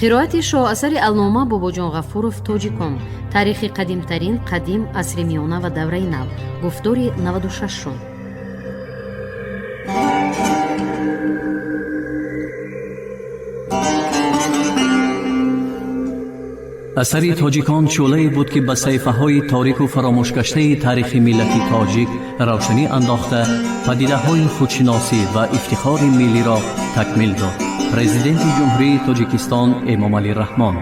Қироати шоҳасари аллома Бобоҷон Ғафуров «Тоҷикон. Таърихи қадимтарин, қадим, асри миёна ва давраи нав», гуфтори 96-ум. Асари «Тоҷикон» шӯълае буд, ки ба саҳифаҳои торику фаромӯшгаштаи таърихи миллати тоҷик равшанӣ андохта, падидаҳои худшиносӣ ва ифтихори миллиро такмил дод. Президенти Ҷумҳурии Тоҷикистон Эмомалӣ Раҳмон.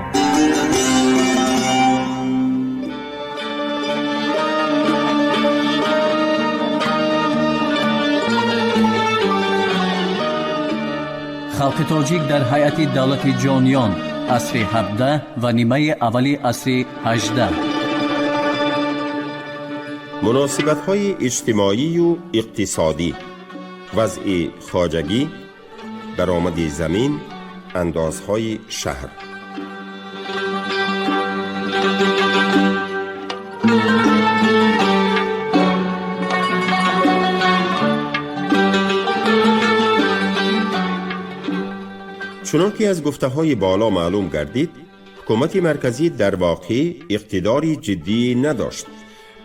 Халқи тоҷик дар ҳайати давлати ҷониён, асри 17 ва нимаи аввали асри 18. Муносибатҳои иҷтимоию иқтисодӣ, вазъи хоҷагӣ, даромади замин, андозҳои шаҳр. Чунон ки аз гуфтаҳои боло маълум гардид, ҳукумати марказӣ дар воқеъ иқтидори ҷиддӣ надошт.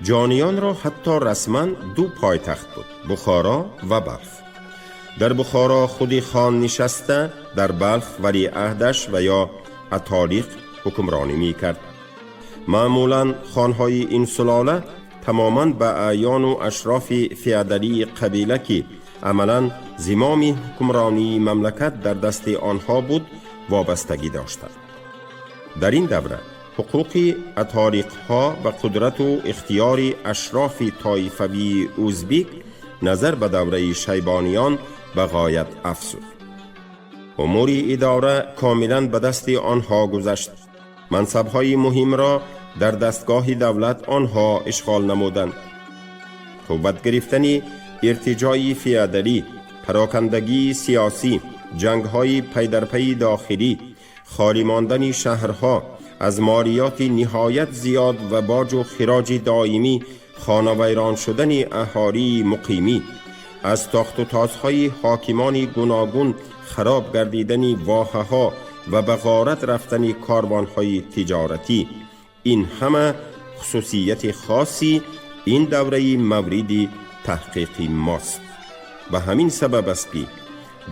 Ҷониёнро ҳатто расман ду пойтахт буд: Бухоро ва Балх. Дар Бухоро худи хон нишаста, дар Балх валиаҳдаш ва ё атолиқ ҳукмронӣ мекард. Маъмулан хонҳои ин сулола тамоман ба аъёну ашрофи феодалии қабила, ки амалан зимоми ҳукмронии мамлакат дар дасти онҳо буд, вобастагӣ доштанд. Дар ин давра ҳуқуқи атолиқҳо ва қудрату ихтиёри ашрофи тоифавии ӯзбик назар ба давраи шайбониён ба ғоят афзуд. Умури идора комилан ба дасти онҳо гузашт. Мансабҳои муҳимро дар дастгоҳи давлат онҳо ишғол намуданд. Қувват гирифтани иртиҷои феодалӣ, парокандагии сиёсӣ, ҷангҳои пайдарпайи дохилӣ, холӣ мондани шаҳрҳо аз молиёти ниҳоят зиёд ва боҷу хироҷи доимӣ, хонавайрон шудани аҳолии муқимӣ, аз тохту тозҳои ҳокимони гуногун хароб гардидани воҳаҳо ва ба ғорат рафтани корвонҳои тиҷоратӣ, ин ҳама хусусияти хоси ин давраи мавриди таҳқиқи мост. Ба ҳамин сабаб аст, ки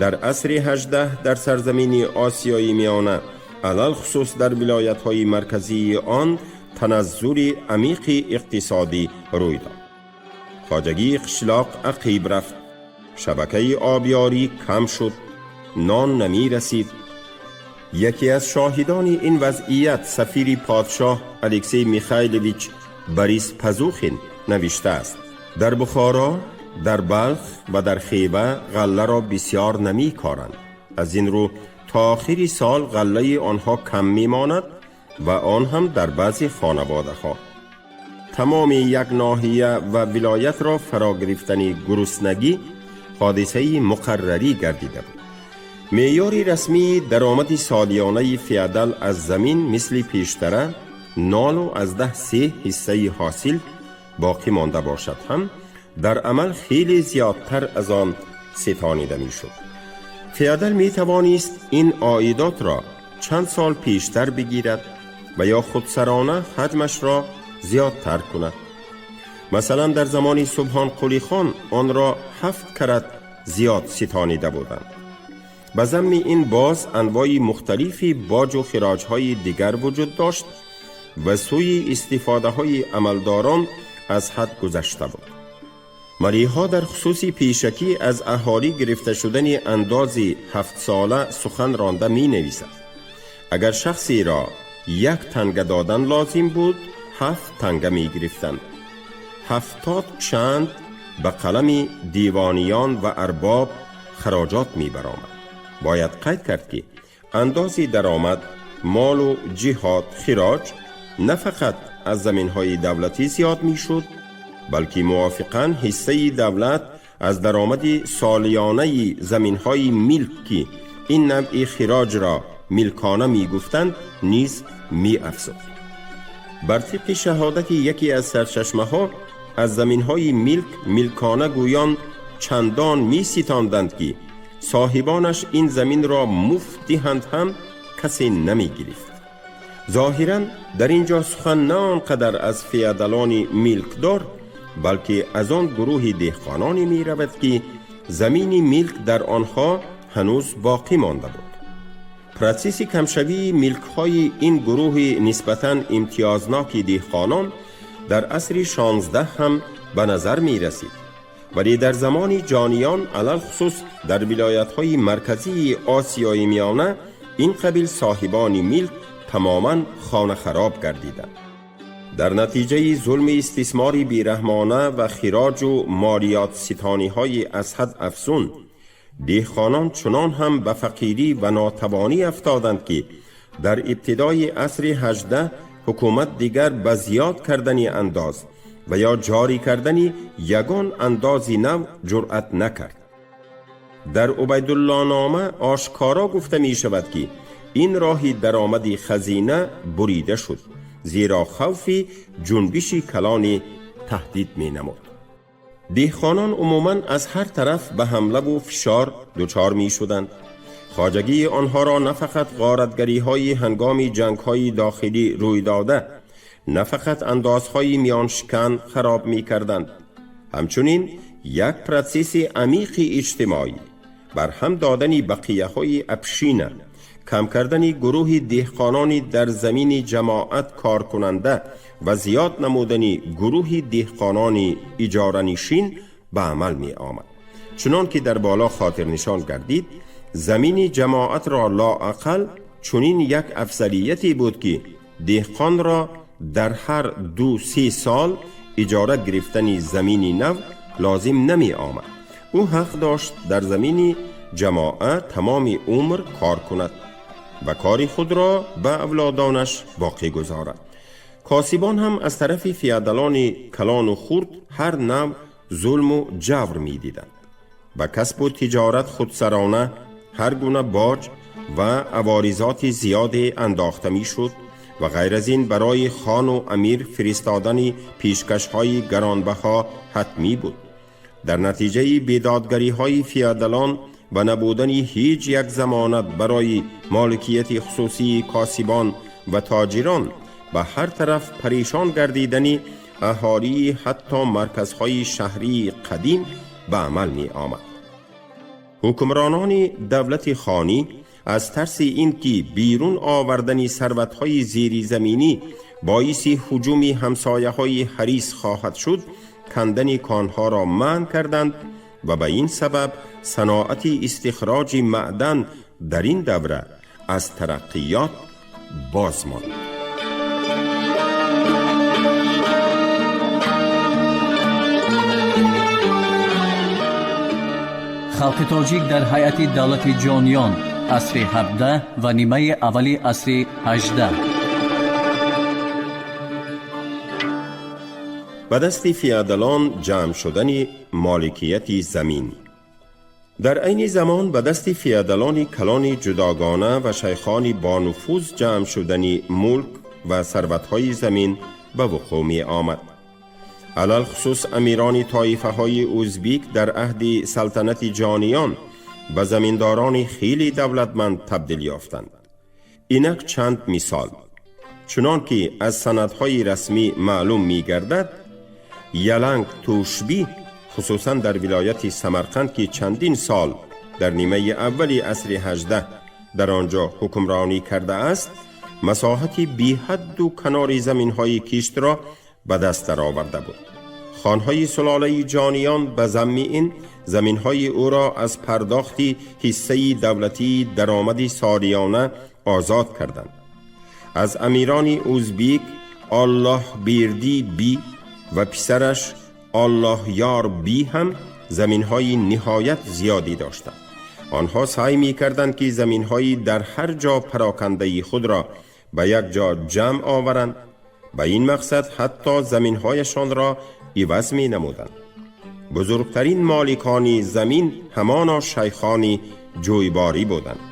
дар асри 18 дар сарзамини Осиёи Миёна, алалхусус дар вилоятҳои марказии он, таназзули амиқи иқтисодӣ рӯй дод. Хоҷагии қишлоқ ақиб рафт, шабакаи обёрӣ кам шуд, нон намерасид. Яке аз шоҳидони ин вазъият, сафири подшоҳ Алексей Михайлович Борис Пазухин навиштааст: «Дар Бухоро, дар Балх ва дар Хева ғалларо бисёр намекоранд. Аз ин рӯ то охири сол ғаллаи онҳо кам мемонад ва он ҳам дар баъзе хонаводаҳо. Тамоми як ноҳия ва вилоятро фаро гирифтани гуруснагӣ ҳодисаи муқаррарӣ гардида буд». Меъёри расмии даромади солиёнаи феодал аз замин мисли пештара 0,3 ҳиссаи ҳосил боқӣ монда бошад ҳам, дар амал хеле зиёдтар аз он ситонида мешуд. Феодал метавонист ин оидотро чанд сол пештар бигирад ва ё худсарона ҳаҷмашро зиёдтар кунад. Масалан, дар замони Субҳонқулихон онро ҳафт карат зиёд ситонида буданд. Ба замми ин боз анвои мухталифи боҷу хироҷҳои дигар вуҷуд дошт ва сӯи истифодаҳои амалдорон аз ҳад гузашта буд. Малиҳо дар хусуси пешакӣ аз аҳолӣ гирифта шудани андози ҳафтсола сухан ронда менависад: агар шахсеро як танга додан лозим буд, ҳафт танга мегирифтанд. 70 чанд ба қалами девониён ва арбоб хароҷот мебаромад. Бояд қайд кард, ки андози даромад, молу ҷиҳод, хироҷ на фақат аз заминҳои давлатӣ зиёд мешуд, балки мувофиқан ҳиссаи давлат аз даромади солиёнаи заминҳои милк, ки ин навъи хироҷро милкона мегуфтанд, низ меафзуд. Бар тибқи шаҳодати яке аз сарчашмаҳо аз заминҳои милк милкона гӯён чандон меситонданд, ки соҳибонаш ин заминро муфт диҳанд ҳам касе намегирифт. Зоҳиран, дар ин ҷо сухан на он қадар аз феодалони милкдор, балки аз он гурӯҳи деҳқононе меравад, ки замини милк дар онҳо ҳанӯз боқӣ монда буд. Процесси камшавии милкҳои ин гурӯҳи нисбатан имтиёзноки деҳқонон дар асри 16 ҳам ба назар мерасид, вале дар замони ҷониён, алалхусус дар вилоятҳои марказии Осиёи Миёна, ин қабил соҳибони милк тамоман хонахароб гардиданд. Дар натиҷаи зулми истисмори бераҳмона ва хироҷу молиётситониҳои аз ҳад афзун, деҳқонон чунон ҳам ба фақирӣ ва нотавонӣ афтоданд, ки дар ибтидои асри 18 ҳукумат дигар ба зиёд кардани андоз ва ё ҷорӣ кардани ягон андози нав ҷуръат накард. Дар Убайдуллонома ошкоро гуфта мешавад, ки ин роҳи даромади хазина бурида шуд, зеро хавфи ҷунбиши калони таҳдид менамуд. Деҳқонон умуман аз ҳар тараф ба ҳамлаву фишор дучор мешуданд. Хоҷагии онҳоро на фақат ғоратгариҳои ҳангоми ҷангҳои дохилӣ рӯй дода, на фақат андозҳои миёншикан хароб мекарданд, ҳамчунин як процесси амиқи иҷтимоӣ, барҳам додани бақияҳои община, кам кардани гурӯҳи деҳқонони дар замини ҷамоат коркунанда ва зиёд намудани гурӯҳи деҳқонони иҷоранишин ба амал меомад. Чунон ки дар боло хотирнишон гардид, замини ҷамоатро лоақал чунин як афзалияте буд, ки деҳқонро дар ҳар 2-3 сол иҷора гирифтани замини нав лозим намеомад. Ӯ ҳақ дошт дар замини ҷамоа тамоми умр кор кунад ва кори худро ба авлодонаш боқӣ гузорад. Косибон ҳам аз тарафи феодалони калону хурд ҳар навъ зулму ҷавр медиданд. Ба касбу тиҷорат худсарона ҳар гуна боҷ ва аворизоти зиёде андохта мешуд ва ғайр аз ин барои хону амир фиристодани пешкашҳои гаронбаҳо ҳатмӣ буд. Дар натиҷаи бедодгариҳои феодалон ва набудани ҳеҷ як замонат барои моликияти хусусии косибон ва тоҷирон, ба ҳар тараф парешон гардидани аҳолии ҳатто марказҳои шаҳрии қадим ба амал меомад. Ҳукмронони давлати хонӣ аз тарси ин ки берун овардани сарватҳои зеризаминӣ боиси ҳуҷуми ҳамсояҳои ҳарис хоҳад шуд, кандани конҳоро манъ карданд ва ба ин сабаб саноати истихроҷи маъдан дар ин давра аз тараққиёт боз монд. Халқи тоҷик дар ҳайати давлати ҷониён, асри 17 ва нимаи аввали асри 18. Ба дасти феодалон ҷамъ шудани моликияти замин. Дар айни замон ба дасти феодалони калони ҷудогона ва шайхони бонуфуз ҷамъ шудани мулк ва сарватҳои замин ба вуқӯъ меомад. Алалхусус амирони тоифаҳои ӯзбик дар аҳди салтанати ҷониён ба заминдорони хеле давлатманд табдил ёфтанд. Инак чанд мисол. Чунон ки аз санадҳои расмӣ маълум мегардад, Яланг Тӯшбӣ, хусусан дар вилояти Самарқанд, ки чандин сол дар нимаи аввали асри 18 дар он ҷо ҳукмронӣ кардааст, масоҳати беҳадду канори заминҳои киштро ба даст дароварда буд. Хонҳои сулолаи ҷониён ба замми ин заминҳои ӯро аз пардохти ҳиссаи давлатии даромади солиёна озод карданд. Аз амирони ӯзбик Оллоҳ Бердӣ би ва писараш Оллоҳёр би ҳам заминҳои ниҳоят зиёдӣ доштанд. Онҳо саъй мекарданд, ки заминҳои дар ҳар ҷо парокандаи худро ба як ҷо ҷамъ оваранд. Ба ин мақсад ҳатто заминҳояшонро иваз менамуданд. Бузургтарин моликони замин ҳамоно шайхони ҷӯйборӣ буданд.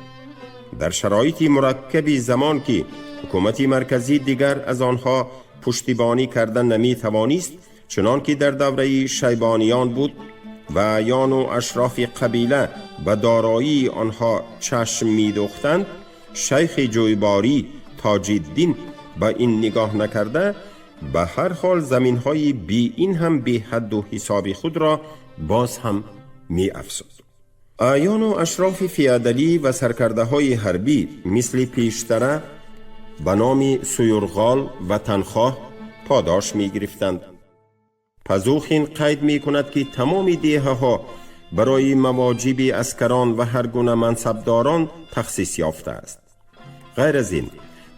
Дар шароити мураккаби замон, ки ҳукумати марказӣ дигар аз онҳо пуштибонӣ карда наметавонист, چنان که در دوره شیبانیان بود و اعیان و اشراف قبیله به دارایی آنها چشم می دوختند، شیخ جویباری تاج الدین به این نگاه نکرده به هر حال زمین های بی این هم بی حد و حساب خود را باز هم می افزود. اعیان و اشراف فیادلی و سرکرده های حربی مثل پیشتره به نام سیورغال و تنخواه پاداش می گرفتند. پزوخین قید می کند که تمام دیه ها برای مواجب عسکران و هر گونه منصبداران تخصیص یافته است. غیر از این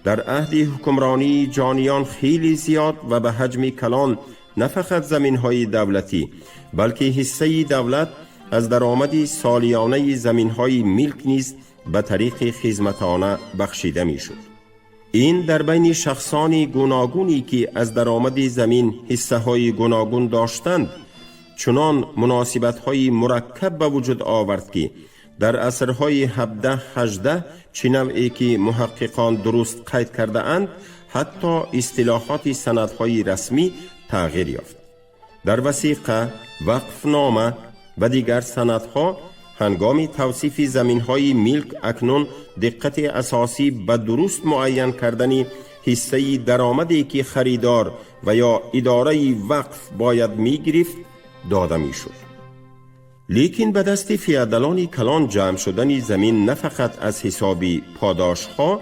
در عهد حکمرانی جانیان خیلی زیاد و به حجم کلان نه فقط زمین های دولتی بلکه حصه دولت از درآمد سالیانه زمین های ملک نیز به طریق خدمتانه بخشیده می شد. این در بین شخصان گوناگونی که از درآمد زمین حصه های گوناگون داشتند چنان مناسبت های مرکب به وجود آورد که در عصرهای 17 18 چه نوعی که محققان درست قید کرده اند حتی اصطلاحات سندهای رسمی تغییر یافت. در وثیقه، وقفنامه و دیگر سندها هنگام توصیف زمینهای ملک اکنون دقت اساسی به درست معین کردن حصه درآمدی که خریدار و یا اداره وقف باید می گرفت داده می شد. لیکن به دست فیادلان کلان جمع شدن زمین نه فقط از حساب پاداش ها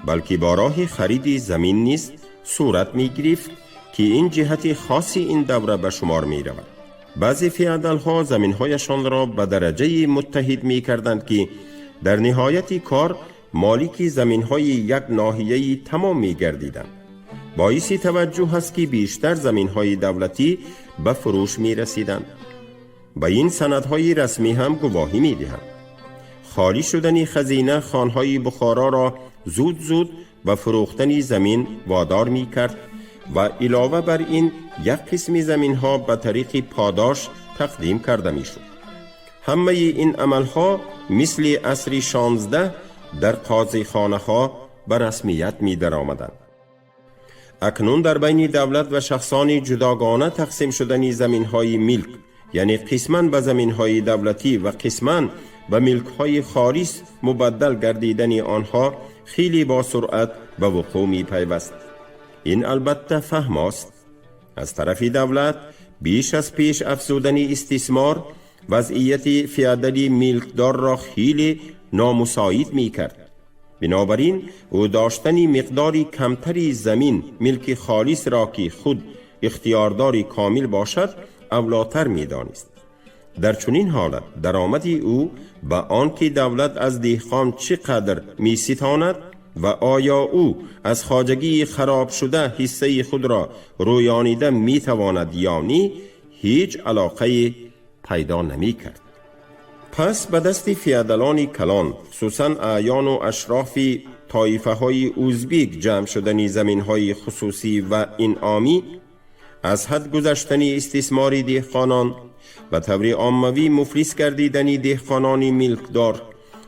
بلکه با راه خرید زمین نیز صورت می گرفت که این جهت خاصی این دوره به شمار می رود. بعضی فیادل ها زمین هایشان را به درجه متحد می کردند که در نهایت کار مالک زمین های یک ناحیه تمام می گردیدند. باعث توجه است که بیشتر زمین های دولتی به فروش می رسیدند. به این سندهای رسمی هم گواهی می دهند. خالی شدن خزینه خانهای بخارا را زود زود به فروختن زمین وادار می کرد و علاوه بر این یک قسم زمین ها به طریق پاداش تقدیم کرده می شد. همه این عملها مثل عصر 16 در قاضی خانه ها به رسمیت می در آمدند. اکنون در بین دولت و شخصان جداگانه تقسیم شدن زمین های ملک، یعنی قسما به زمین های دولتی و قسما به ملک های خالص مبدل گردیدن آنها خیلی با سرعت به وقوع می پیوست. این البته فهم است. از طرف دولت بیش از پیش افزودن استثمار وضعیت فیادلی ملکدار را خیلی نامساعد می کرد. بنابراین او داشتن مقداری کمتری زمین ملک خالص را که خود اختیارداری کامل باشد اولاتر می دانست. در چنین حالت درآمد او به آنکه دولت از دهقان چقدر می ستاند و آیا او از خواجگی خراب شده حصه خود را رویانیده می تواند یا نی هیچ علاقه پیدا نمی کرد. پس به دست فیادلان کلان خصوصا اعیان و اشراف طایفه های اوزبیک جمع شدن زمین های خصوصی و انعامی، از حد گذشتن استثمار دهقانان و طور عاموی مفلس گردیدن دهقانان ملکدار،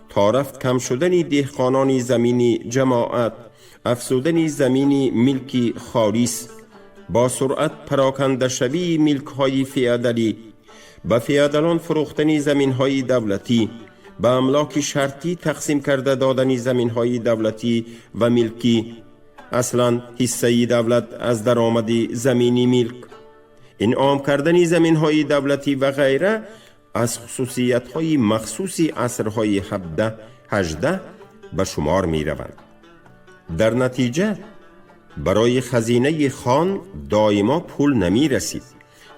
تا رفت کم شدن دهقانان زمینی جماعت، افزودن زمین ملک خالص، با سرعت پراکنده شوی ملک های فیادلی، به فیادلان فروختن زمین های دولتی، به املاک شرطی تقسیم کرده دادن زمین های دولتی و ملکی، اصلا حصه دولت از درآمد زمینی ملک، انعام کردن زمین های دولتی و غیره از خصوصیت های مخصوص عصرهای 17 18 به شمار می روند. در نتیجه برای خزینه خان دائما پول نمی رسید،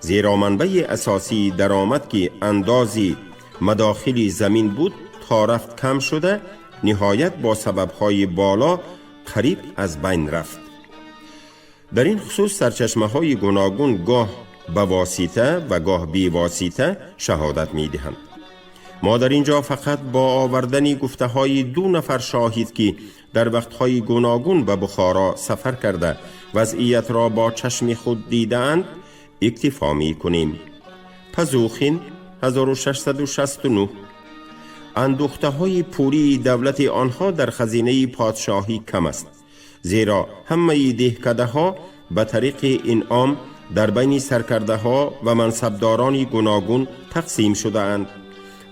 زیرا منبع اساسی درآمد که اندازی مداخل زمین بود تا رفت کم شده، نهایت با سببهای بالا قریب از بین رفت. در این خصوص سرچشمه های گوناگون گاه به واسطه و گاه بی واسطه شهادت می دهند. ما در اینجا فقط با آوردن گفته های دو نفر شاهد که در وقتهای گوناگون به بخارا سفر کرده وضعیت را با چشم خود دیدند اکتفا می کنیم. پزوخین 1669. اندوخته های پولی دولت آنها در خزینه پادشاهی کم است، زیرا همه دهکده ها به طریق انعام дар байни саркардаҳо ва мансабдорони гуногун тақсим шудаанд.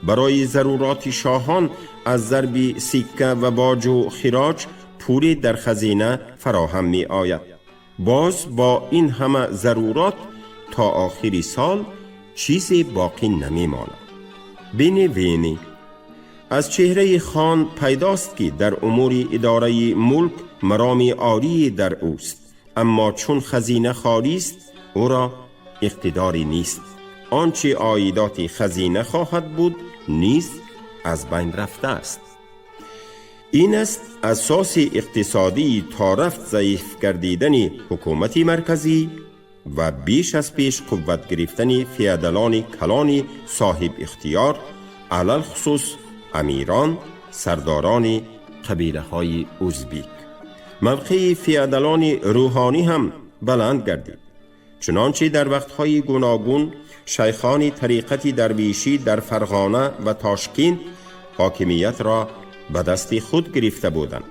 Барои заруроти шоҳон аз зарби сикка ва боҷу хироҷ пуле дар хазина фароҳам меояд. Боз бо ин ҳама зарурот то охири сол чизе боқӣ намемонад. Бини вини аз чеҳраи хон пайдост, ки дар умури идораи мулк мароми олии дар ӯст, аммо чун хазина холист, ӯро иқтидорӣ нест. Он чи оидоти хазина хоҳад буд, низ аз байн рафтааст. Ин аст асоси иқтисодии то рафт заиф гардидани ҳукумати марказӣ ва беш аз пеш қувват гирифтани феодалони калони соҳиб ихтиёр, алалхусус амирон, сардорони қабилаҳои узбек. Мавқеи феодалони рӯҳонӣ ҳам баланд гардид. Чунончи дар вақтҳои гуногун шайхони тариқати дарвешӣ дар Фарғона ва Тошкент ҳокимиятро ба дасти худ гирифта буданд.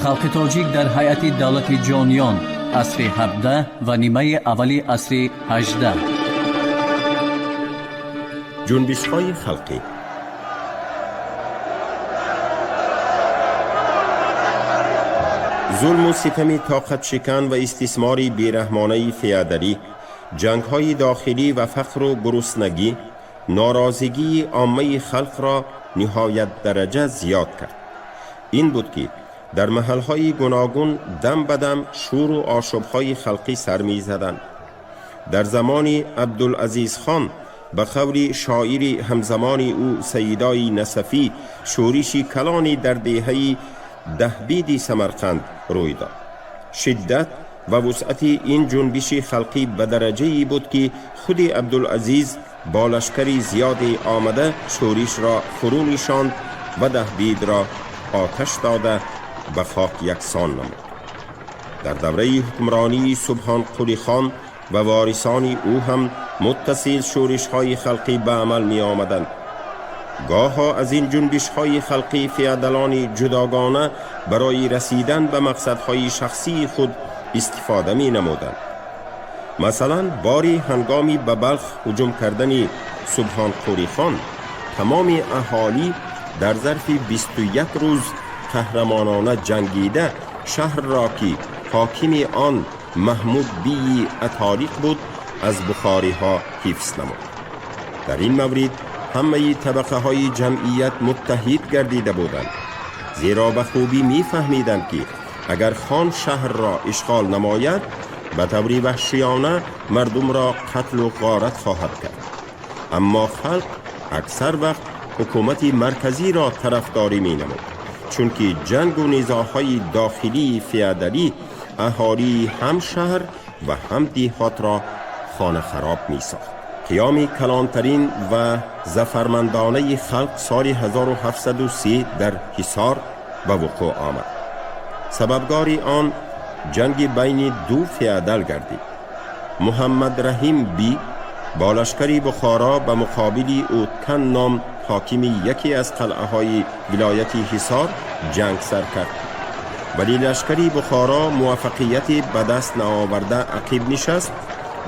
Халқи тоҷик дар ҳайати давлати ҷониён, асри 17 ва нимаи аввали асри 18. Ҷунбишҳои халқӣ. Зулму ситами тоқатшикан ва истисмори бераҳмонаи феодалӣ, ҷангҳои дохилӣ ва фақру гуруснагӣ норозигии оммаи халқро ниҳоят дараҷа зиёд кард. Ин буд, ки дар маҳалҳои гуногун дам ба дам шӯру ошӯбҳои халқӣ сар мезаданд. Дар замони Абдулазизхон, ба қавли шоири ҳамзамони ӯ Саидои Насафӣ, шӯриши калоне дар деҳаи Даҳбиди Самарқанд рӯй дод. Шиддат ва вусъати ин ҷунбиши халқӣ ба дараҷае буд, ки худи Абдулазиз бо лашкари зиёде омада, шӯришро фурӯ нишонд ва Даҳбидро оташ дода, ба хок яксон намуд. Дар давраи ҳукмронии Субҳонқулихон ва ворисони ӯ ҳам муттасил шӯришҳои халқӣ ба амал меомаданд. Гоҳо аз ин ҷунбишҳои халқӣ феодалони ҷудогона барои расидан ба мақсадҳои шахсии худ истифода менамуданд. Масалан, бори ҳангоми ба Балх ҳуҷум кардани Субҳонқулихон тамоми аҳолӣ дар зарфи 21 рӯз қаҳрамонона ҷангида, шаҳрро, ки ҳокими он Маҳмуд бии Атолиқ буд, аз бухориҳо ҳифз намуд. Дар ин маврид ҳамаи табақаҳои ҷамъият муттаҳид гардида буданд, зеро ба хубӣ мефаҳмиданд, ки агар хон шаҳрро ишғол намояд, ба таври ваҳшиёна мардумро қатлу ғорат хоҳад кард. Аммо халқ аксар вақт ҳукумати марказиро тарафдорӣ менамуд, чунки ҷангу низоъҳои дохилии феодалӣ аҳолии ҳам шаҳр ва ҳам деҳотро хонахароб месохт. Қиёми калонтарин ва зафармандонаи халқ соли 1703 дар Ҳисор ба вуқӯъ омад. Сабабгори он ҷанги байни ду феодал гардид. Муҳаммад Раҳим би бо лашкари Бухоро ба муқобили Ӯткан ном ҳокими яке аз қалъаҳои вилояти Ҳисор ҷанг сар кард, вале лашкари Бухоро муваффақияте ба даст наоварда ақиб нишаст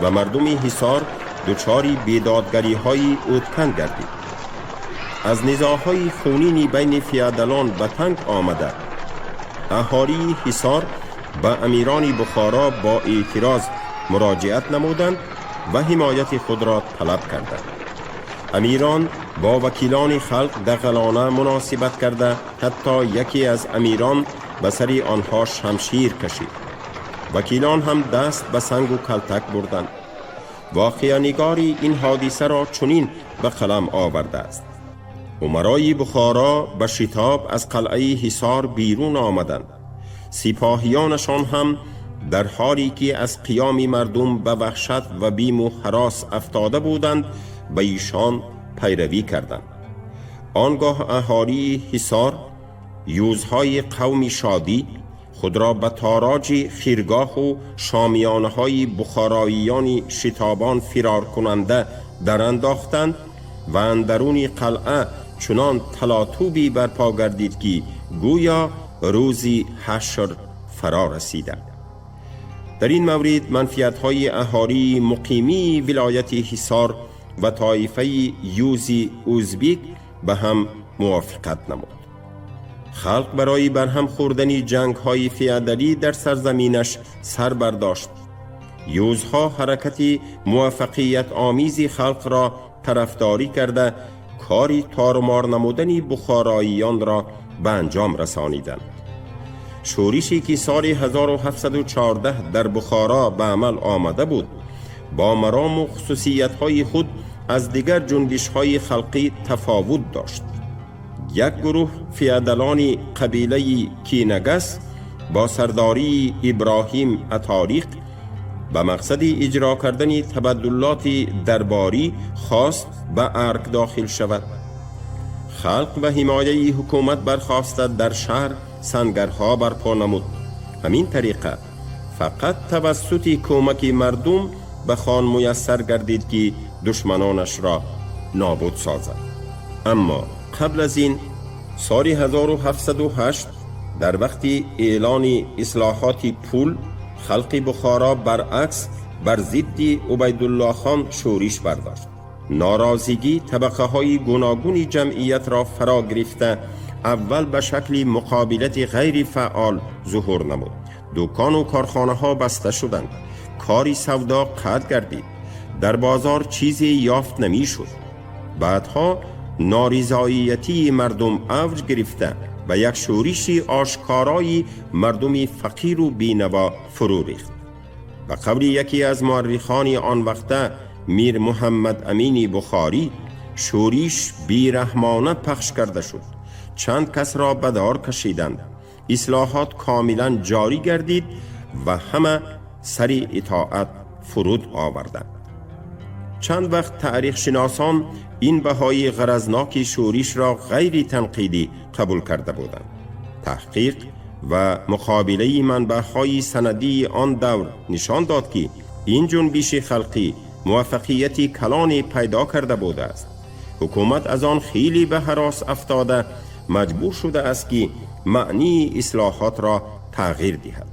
ва мардуми Ҳисор дучори бедодгариҳои Ӯткан гардид. Аз низоъҳои хунини байни феодалон ба танг омада, аҳолии Ҳисор ба амирони Бухоро бо эътироз муроҷиат намуданд ва ҳимояти худро талаб карданд. Амирон бо вакилони халқ дағалона муносибат карда, ҳатто яке аз амирон ба сари онҳо шамшир кашид. Вакилон ҳам даст ба сангу калтак бурданд. Воқеанигори ин ҳодисаро чунин ба қалам овардааст: умарои Бухоро ба шитоб аз қалъаи Ҳисор берун омаданд. Сипоҳиёнашон ҳам дар ҳоле ки аз қиёми мардум ба ваҳшат ва биму ҳарос афтода буданд, ба ишон пайравӣ карданд. Он гоҳ аҳолии Ҳисор, юзҳои қавми шодӣ, худро ба тороҷи хиргоҳу шомиёнаҳои бухороиёни шитобон фироркунанда дарандохтанд ва андаруни қалъа چنان تلاطوبی برپا گردید که گویا روزی حشر فرا رسیده. در این مورد منفیت‌های اهالی مقیمی ولایت حصار و طایفه یوزی ازبیک به هم موافقت نمود. خلق برای برهم خوردن جنگ‌های فئودالی در سرزمینش سر برداشت. یوزها حرکت موفقیت آمیز خلق را طرفداری کرده کاری تارمار نمودن بخاراییان را به انجام رسانیدند. شورشی که سال 1714 در بخارا به عمل آمده بود با مرام و خصوصیت‌های خود از دیگر جنبش‌های خلقی تفاوت داشت. یک گروه فئودالان قبیله کینگس با سرداری ابراهیم اتاریق به مقصد اجرا کردن تبدلات درباری خواست به ارگ داخل شود. خلق به حمایه حکومت برخواسته در شهر سنگرها برپا نمود. همین طریقه فقط توسط کمک مردم به خان میسر گردید که دشمنانش را نابود سازد. اما قبل از این سال 1708 در وقت اعلان اصلاحات پول، خلق بخارا برعکس بر ضد عبیدالله خان شورش برداشت. ناراضگی طبقه های گوناگون جمعیت را فرا گرفته اول به شکل مقابلت غیر فعال ظهور نمود. دکان و کارخانه ها بسته شدند، کاری سودا قطع گردید، در بازار چیزی یافت نمی شد. بعدها نارضایتی مردم اوج گرفته و یک شورش آشکارای مردم فقیر و بینوا فرو ریخت. به قول یکی از مورخان آن وقت، میر محمد امین بخاری، شورش بیرحمانه پخش کرده شد. چند کس را به دار کشیدند. اصلاحات کاملا جاری گردید و همه سر اطاعت فرود آوردند. چند وقت تاریخ شناسان این بهای غرضناک شورش را غیر تنقیدی قبول کرده بودند. تحقیق و مقابله منبع‌های سندی آن دور نشان داد که این جنبش خلقی موفقیت کلانی پیدا کرده بوده است. حکومت از آن خیلی به هراس افتاده مجبور شده است که معنی اصلاحات را تغییر دهد.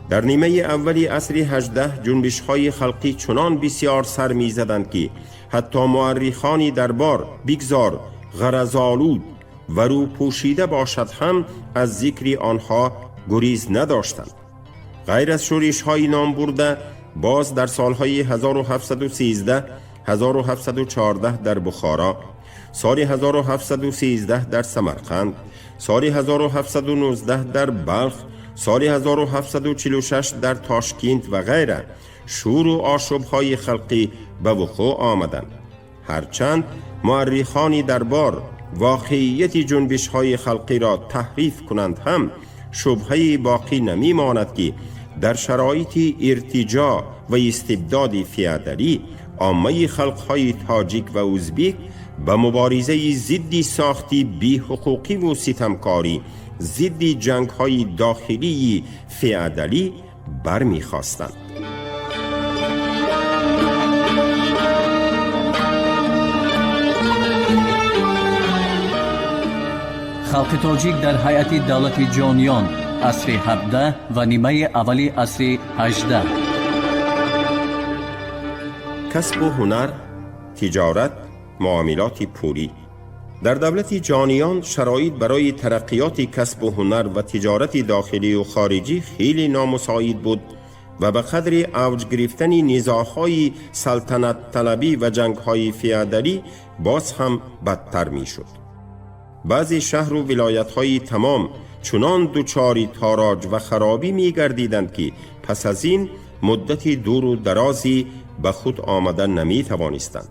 در نیمه اولی عصر 18 جنبش‌های خلقی چنان بسیار سر می‌زدند که حتی مورخان دربار بگذار غرض‌آلود و رو پوشیده باشد هم از ذکر آنها گریز نداشتند. غیر از شورش‌های نام برده، باز در سالهای 1713 1714 در بخارا، سال 1713 در سمرقند، سال 1719 در بلخ، سال 1746 در تاشکینت و غیره شور و آشوب‌های خلقی به وقوع آمدند. هرچند مورخان دربار واقعیت جنبش‌های خلقی را تحریف کنند هم شبهه باقی نمی‌ماند که در شرایط ارتجاع و استبداد فئودالی عامه خلق‌های تاجیک و ازبیک به مبارزه ضد ساختی بی حقوقی و ستمکاری، ضد جنگ‌های داخلی فئودالی برمی‌خواستند. خلق تاجیک در هیئت دولت جانیان عصر 17 و نیمه اول عصر 18. کسب و هنر، تجارت، معاملات پولی. در دولت جانیان شرایط برای ترقیات کسب و هنر و تجارت داخلی و خارجی خیلی نامساعد بود و به قدر اوج گرفتن نزاع‌های سلطنت طلبی و جنگ‌های فئودالی باز هم بدتر می‌شد. بعضی شهر و ولایت‌های تمام چنان دچار تاراج و خرابی می‌گردیدند که پس از این مدت دور و درازی به خود آمده نمی‌توانستند.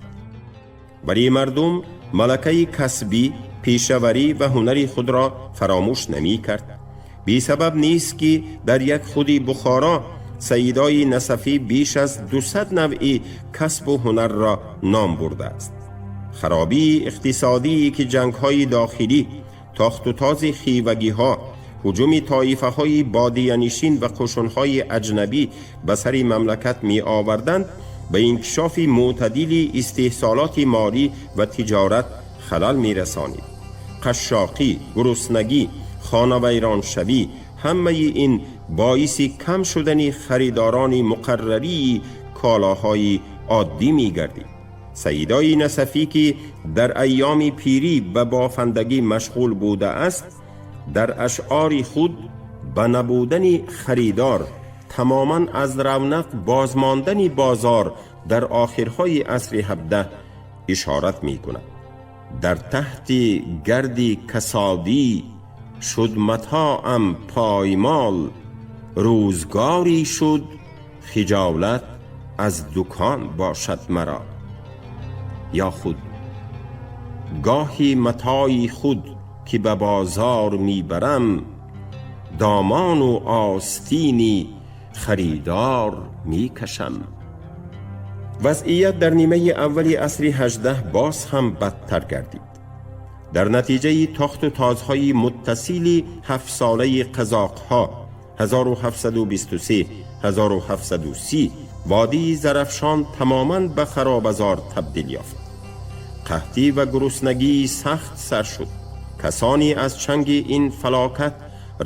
برای مردم ملکه کسبی، پیشوری و هنری خود را فراموش نمی کرد. بی سبب نیست که در یک خودی بخارا سیدای نصفی بیش از 200 نوعی کسب و هنر را نام برده است. خرابی اقتصادی که جنگ‌های داخلی، تاخت و تاز خیوگی‌ها، هجوم طایفه‌های بادیه‌نشین و قشون‌های اجنبی به سر مملکت می آوردند، به انکشاف معتدل استحصالات مالی و تجارت халал мерасонид. Қашшоқӣ, гуруснагӣ, хонавайроншавӣ ҳамаи ин боиси кам шудани харидорони муқаррарии колоҳои оддӣ мегардид. Саидои Насафӣ, ки дар айёми пирӣ ба бофандагӣ машғул будааст, дар ашъори худ ба набудани харидор, тамоман аз равнақ бозмондани бозор дар охирҳои асри 17 ишорат мекунад. Дар таҳти гарди касодӣ шуд матоам поймол, рӯзгорӣ шуд хиҷолат аз дукон бошад маро. Ё худ гоҳи матои худ ки ба бозор мебарам, домону остини харидор мекашам. Вазъият дар нимаи аввали асри 18 боз ҳам бадтар гардид. Дар натиҷаи тохту тозҳои муттасили ҳафтсолаи қазоқҳо 1723-1730 водии Зарафшон тамоман ба харобазор табдил ёфт. Қаҳтӣ ва гуруснагии сахт сар шуд. Касоне аз чанги ин фалокат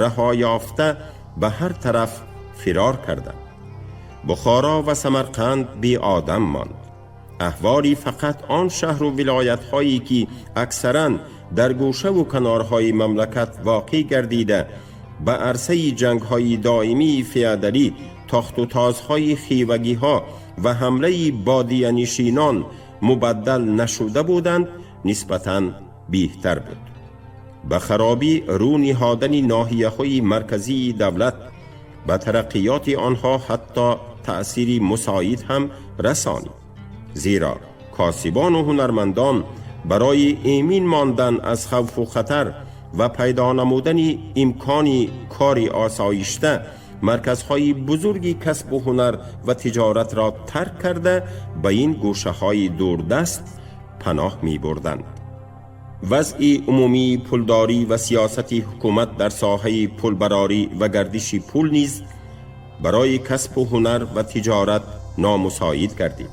раҳо ёфта ба ҳар тараф фирор карданд. Бухоро ва Самарқанд беодам монд. Аҳволи фақат он шаҳру вилоятҳое ки аксаран дар гӯшаву канорҳои мамлакат воқеъ гардида ба арсаи ҷангҳои доимии феодалӣ, тохту тозҳои хивагиҳо ва ҳамлаи бодиянишинон мубаддал нашуда буданд, нисбатан беҳтар буд. Ба харобӣ рӯ ниҳодани ноҳияҳои марказии давлат ба тараққиёти онҳо ҳатто таъсири мусоид ҳам расонид, зеро косибону ҳунармандон барои эмин мондан аз хавфу хатар ва пайдо намудани имкони кори осоишта марказҳои бузурги касбу ҳунар ва тиҷоратро тарк карда ба ин гӯшаҳои дурдаст паноҳ мебурданд. Вазъи умумии пулдорӣ ва сиёсати ҳукумат дар соҳаи пулбарорӣ ва гардиши пул низ барои касбу ҳунар ва тиҷорат номусоид гардид.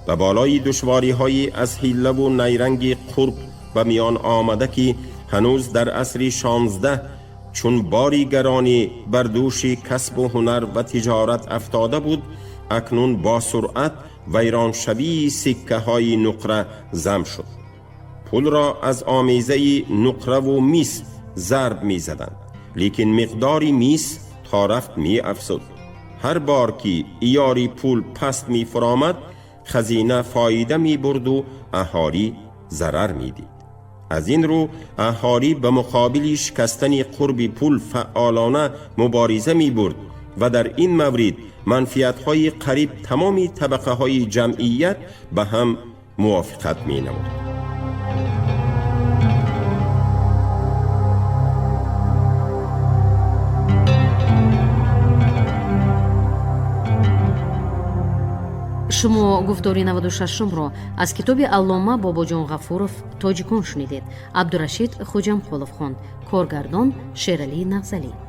Ба болои душвориҳои аз ҳиллаву найранги қурб ба миён омада, ки ҳанӯз дар асри 16 чун бори гаронӣ бар дӯши касбу ҳунар ва тиҷорат афтода буд, акнун бо суръат вайроншавии сиккаҳои нуқра зам шуд. Пулро аз омезаи нуқраву мис зарб мезаданд, лекин миқдори мис то рафт меафзуд. Ҳар бор ки иёри пул паст мефуромад, хазина фоида мебурду аҳолӣ зарар медид. Аз ин рӯ аҳолӣ ба муқобили шикастани қурби пул фаъолона мубориза мебурд ва дар ин маврид манфиатҳои қариб тамоми табақаҳои ҷамъият ба ҳам мувофиқат менамуд. Шумо гуфтори 96-умро аз китоби аллома Бобоҷон Ғафуров «Тоҷикон» шунидед. Абдурашид Хоҷамхолов хонд. Коргардон Шералӣ Нағзалӣ.